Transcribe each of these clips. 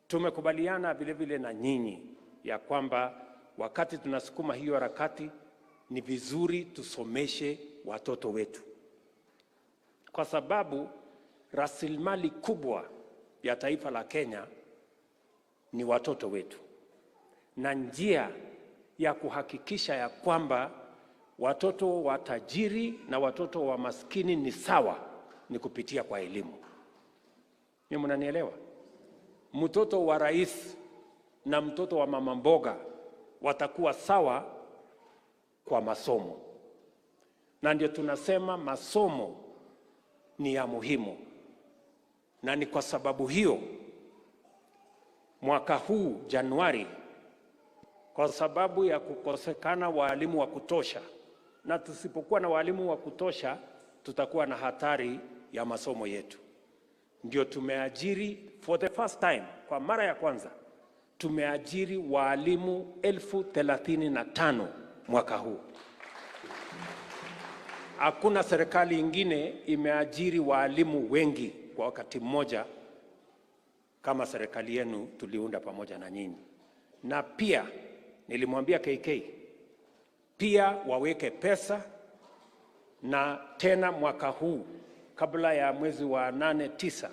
Tumekubaliana vile vile na nyinyi ya kwamba wakati tunasukuma hiyo harakati ni vizuri tusomeshe watoto wetu, kwa sababu rasilimali kubwa ya taifa la Kenya ni watoto wetu, na njia ya kuhakikisha ya kwamba watoto wa tajiri na watoto wa maskini ni sawa ni kupitia kwa elimu. Ni mnanielewa? Mtoto wa rais na mtoto wa mama mboga watakuwa sawa kwa masomo, na ndio tunasema masomo ni ya muhimu, na ni kwa sababu hiyo mwaka huu Januari, kwa sababu ya kukosekana waalimu wa kutosha, na tusipokuwa na waalimu wa kutosha tutakuwa na hatari ya masomo yetu, ndio tumeajiri for the first time, kwa mara ya kwanza tumeajiri waalimu 35,000 mwaka huu. Hakuna serikali ingine imeajiri waalimu wengi kwa wakati mmoja kama serikali yenu tuliunda pamoja na nyinyi. Na pia nilimwambia KK pia waweke pesa, na tena mwaka huu kabla ya mwezi wa 8 9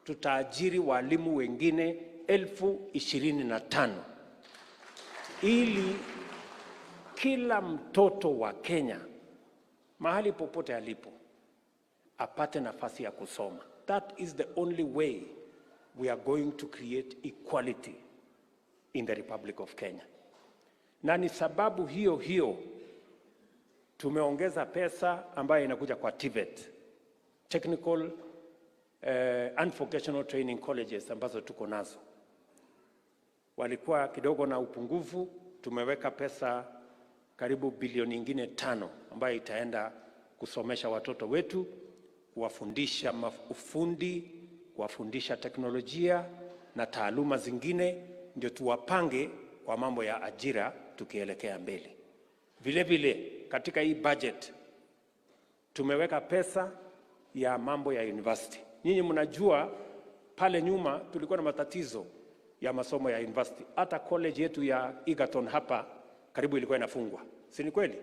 tutaajiri walimu wengine 25,000 ili kila mtoto wa Kenya mahali popote alipo apate nafasi ya kusoma. That is the only way we are going to create equality in the Republic of Kenya. Na ni sababu hiyo hiyo tumeongeza pesa ambayo inakuja kwa TVET, Technical and Vocational Training Colleges ambazo tuko nazo. Walikuwa kidogo na upungufu, tumeweka pesa karibu bilioni ingine 5 ambayo itaenda kusomesha watoto wetu, kuwafundisha ufundi, kuwafundisha teknolojia na taaluma zingine, ndio tuwapange kwa mambo ya ajira tukielekea mbele. Vile vile katika hii budget tumeweka pesa ya mambo ya university. Nyinyi mnajua pale nyuma tulikuwa na matatizo ya masomo ya university. Hata college yetu ya Egerton hapa karibu ilikuwa inafungwa, si ni kweli?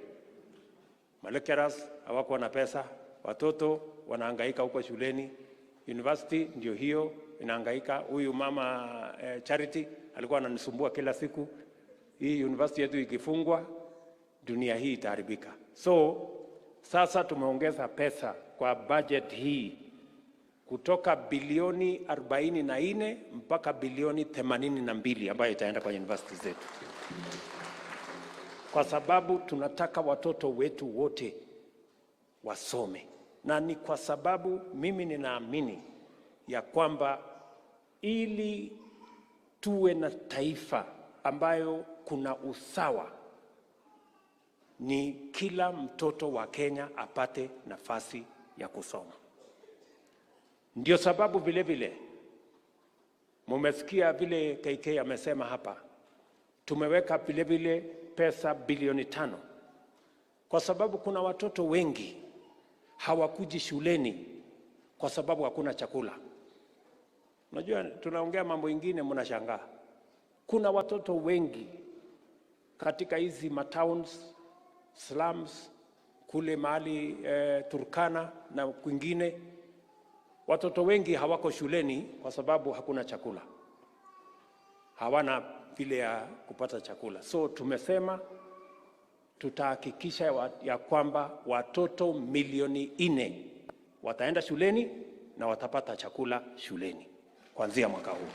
Lecturers hawakuwa na pesa, watoto wanahangaika huko shuleni, university ndio hiyo inahangaika. Huyu mama Charity alikuwa ananisumbua kila siku, hii university yetu ikifungwa dunia hii itaharibika. So sasa tumeongeza pesa kwa budget hii kutoka bilioni 44 mpaka bilioni 82 ambayo itaenda kwa university zetu, kwa sababu tunataka watoto wetu wote wasome, na ni kwa sababu mimi ninaamini ya kwamba ili tuwe na taifa ambayo kuna usawa, ni kila mtoto wa Kenya apate nafasi ya kusoma. Ndio sababu vile vile mumesikia vile KK amesema hapa, tumeweka vile vile pesa bilioni 5 kwa sababu kuna watoto wengi hawakuji shuleni kwa sababu hakuna chakula. Unajua tunaongea mambo ingine mnashangaa. Kuna watoto wengi katika hizi matowns, slums, kule mahali Turkana na kwingine, watoto wengi hawako shuleni kwa sababu hakuna chakula, hawana vile ya kupata chakula. So tumesema tutahakikisha ya kwamba watoto milioni 4 wataenda shuleni na watapata chakula shuleni kuanzia mwaka huu.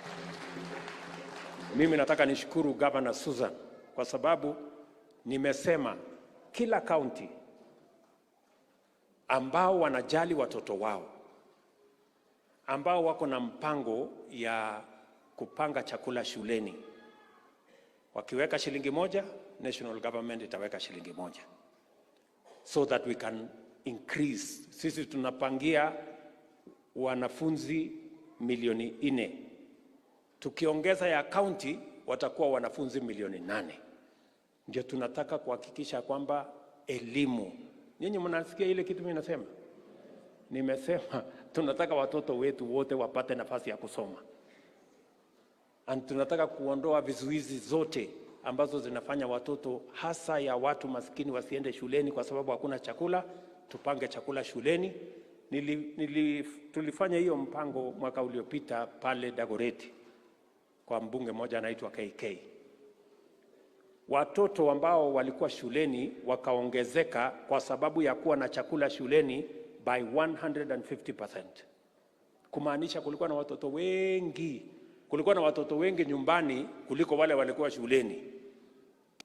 Mimi nataka nishukuru Governor Susan kwa sababu nimesema kila county ambao wanajali watoto wao, ambao wako na mpango ya kupanga chakula shuleni, wakiweka shilingi 1, national government itaweka shilingi 1, so that we can increase. Sisi tunapangia wanafunzi milioni 4, tukiongeza ya county watakuwa wanafunzi milioni 8. Ndio tunataka kuhakikisha kwamba elimu, nyinyi mnasikia ile kitu mimi nasema? Nimesema tunataka watoto wetu wote wapate nafasi ya kusoma. And tunataka kuondoa vizuizi zote ambazo zinafanya watoto hasa ya watu maskini wasiende shuleni kwa sababu hakuna chakula. Tupange chakula shuleni. Tulifanya hiyo mpango mwaka uliopita pale Dagoretti kwa mbunge mmoja anaitwa KK. Watoto ambao walikuwa shuleni wakaongezeka kwa sababu ya kuwa na chakula shuleni by 150%. Kumaanisha kulikuwa na watoto wengi, kulikuwa na watoto wengi nyumbani kuliko wale walikuwa shuleni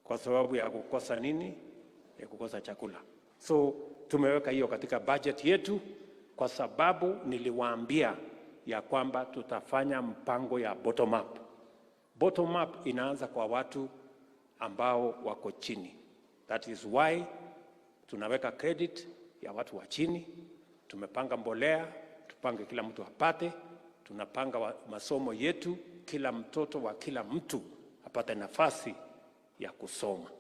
kwa sababu ya kukosa nini? Ya kukosa chakula. So tumeweka hiyo katika budget yetu kwa sababu niliwaambia ya kwamba tutafanya mpango ya bottom up. Bottom up inaanza kwa watu ambao wako chini. That is why tunaweka credit ya watu wa chini, tumepanga mbolea, tupange kila mtu apate, tunapanga masomo yetu, kila mtoto wa kila mtu apate nafasi ya kusoma.